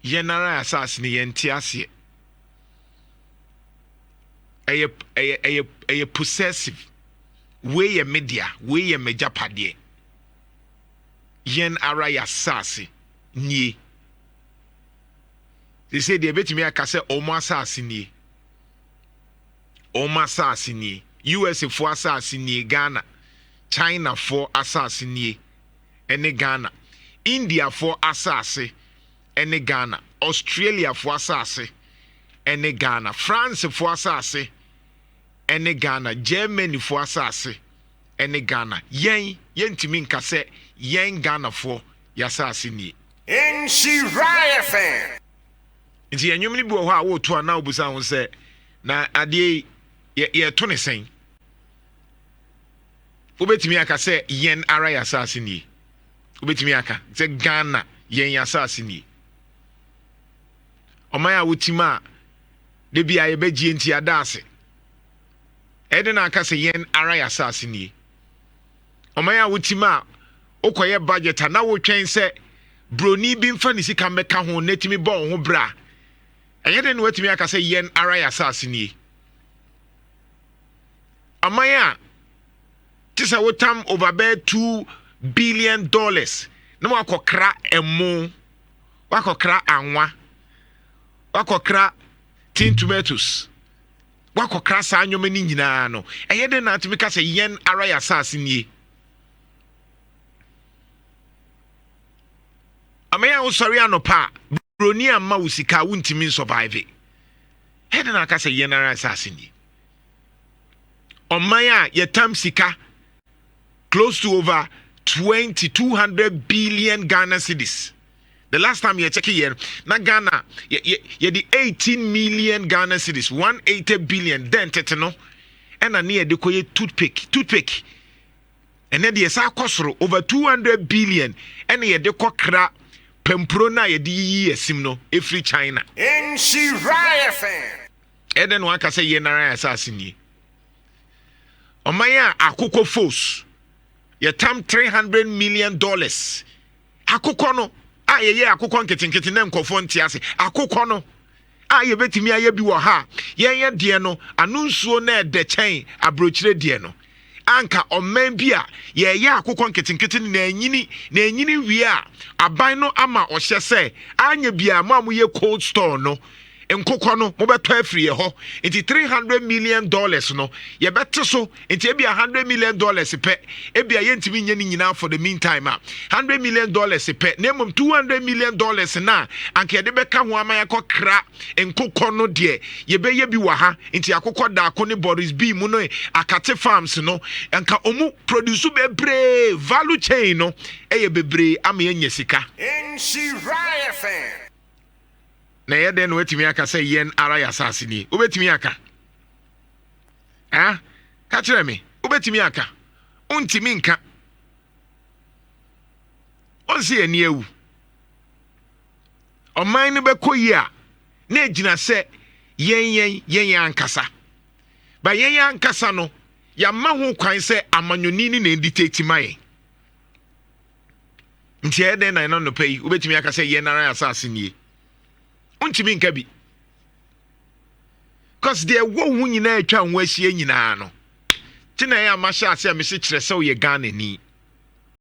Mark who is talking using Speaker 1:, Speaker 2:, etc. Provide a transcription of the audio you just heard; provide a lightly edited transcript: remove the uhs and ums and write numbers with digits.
Speaker 1: Yɛn ara asase no yɛnte aseɛ. Ɛyɛ possessive. Wei yɛ me dea, wei yɛ m'agyapadeɛ. Yɛn ara yɛ asase nie. Sese deɛ ebetumi aka sɛ wɔn asase nie. Wɔn asase nie. USA foɔ asase nie, Ghana. China foɔ asase nie ɛne Ghana. India foɔ asase ɛne Ghana. Australia foɔ asase ɛne Ghana. France foɔ asase ɛne Ghana. Germany foɔ asase ɛne Ghana. Yɛn yɛntumi nka sɛ yɛn Ghanafoɔ yɛ asase nie.
Speaker 2: Nhyira FM.
Speaker 1: Nti yɛn nnwom no bi wɔ hɔ a woreto a na wobusa ho sɛ, na adeɛ yi yɛto ne sɛn? Wobɛtumi aka sɛ yɛn ara yɛ asase nie. Wobɛtumi aka sɛ Ghana yɛn asase nie. Ɔman a wotim a da bi a yɛbɛgye nti ada ase. Ɛde na aka sɛ yɛn ara yɛ asase nie. Ɔman a wotim a wokɔyɛ budget a na wotwɛn sɛ broni bi mfa ne sika mmɛka ho na etumi bɔ wo ho bra. Ɛyɛ den na watumi aka sɛ yɛn ara yɛ asase nie. Ɔman a te sɛ wotam over bɛɛ $2 billion na wakɔkra ɛmo, wakɔkra anwa, wakɔkra tin tomatoes, wakɔkra saa nneɛma no nyinaa no, ɛyɛ den na atumi ka sɛ yɛn ara yɛ asase nie. Ɔman a wosɔre anɔpa a broni amma wo sika a wontumi nsurvive, ɛyɛ den na aka sɛ yɛn ara asase nie. Ɔman a yɛtam sika close to over 2,200 billion Ghana cedis. The last time yɛ check yɛ na Ghana yɛde 18 million Ghana cedis, 180 billion, then tete no ɛna ne yɛde kɔyɛ toothpick. Ɛnɛ deɛ ɛsa akɔ soro over 200 billion ɛna yɛde kɔ kra pampuro no a yɛde yiyi yɛsim no ɛfiri China.
Speaker 2: Nhyira FM.
Speaker 1: Ɛdɛ na waka sɛ yɛn ara yɛ asase nie. Ɔman a akokɔ fos yɛtam $300 million, akokɔ no a yɛyɛ akokɔ nketenkete na nkɔfoɔ nte ase, akokɔ no a yɛbɛtumi ayɛ bi wɔ ha a yɛnyɛ deɛ no ano nsuo na ɛdɛ kyɛn aburokyire deɛ no, anka ɔman bi a yɛyɛ akokɔ nketenkete no na anyini wie a, aban no ama ɔhyɛ sɛ anya bia mo a moyɛ cold store no, nkokɔ no mobɛtɔ afiri yɛ hɔ. Nti $300 million no yɛbɛte so. Nti ebia $100 million pɛ, ebia yɛntumi nyɛ ne nyinaa for the meantime a $100 million pɛ, na mmom $200 million na anka yɛde bɛka ho ama yɛakɔ kra nkokɔ no deɛ, yɛbɛyɛ bi wɔ ha. Nti akokɔ daako ne Boris B mu no, Akate Farms no, anka ɔmu produce bebree, value chain no ɛyɛ bebree ama yɛnya sika.
Speaker 2: Nhyira FM.
Speaker 1: Na ɛyɛ dɛn na watumi aka sɛ yɛn ara yɛ asase nie? Wobɛtumi aka ah, ka kyerɛ me, wobɛtumi aka? Wontumi nka. Ɔnsi yɛn awu. Ɔman no bɛkɔ yi a na egyina sɛ yɛn ankasa ba yɛn ankasa no yɛama ho kwan sɛ amanyɔni ne na ɛdictate ma yɛn. Nti ɛyɛ dɛn na ɛna nnɔpɛ yi wobɛtumi aka sɛ yɛn ara yɛ asase nie? Wontumi nka bi, cause deɛ ɛwɔ wo ho nyinaa atwa wo ho ahyia nyinaa no te na ɛyɛ a mahyɛ ase a mese kyerɛ sɛ woyɛ Ghanani.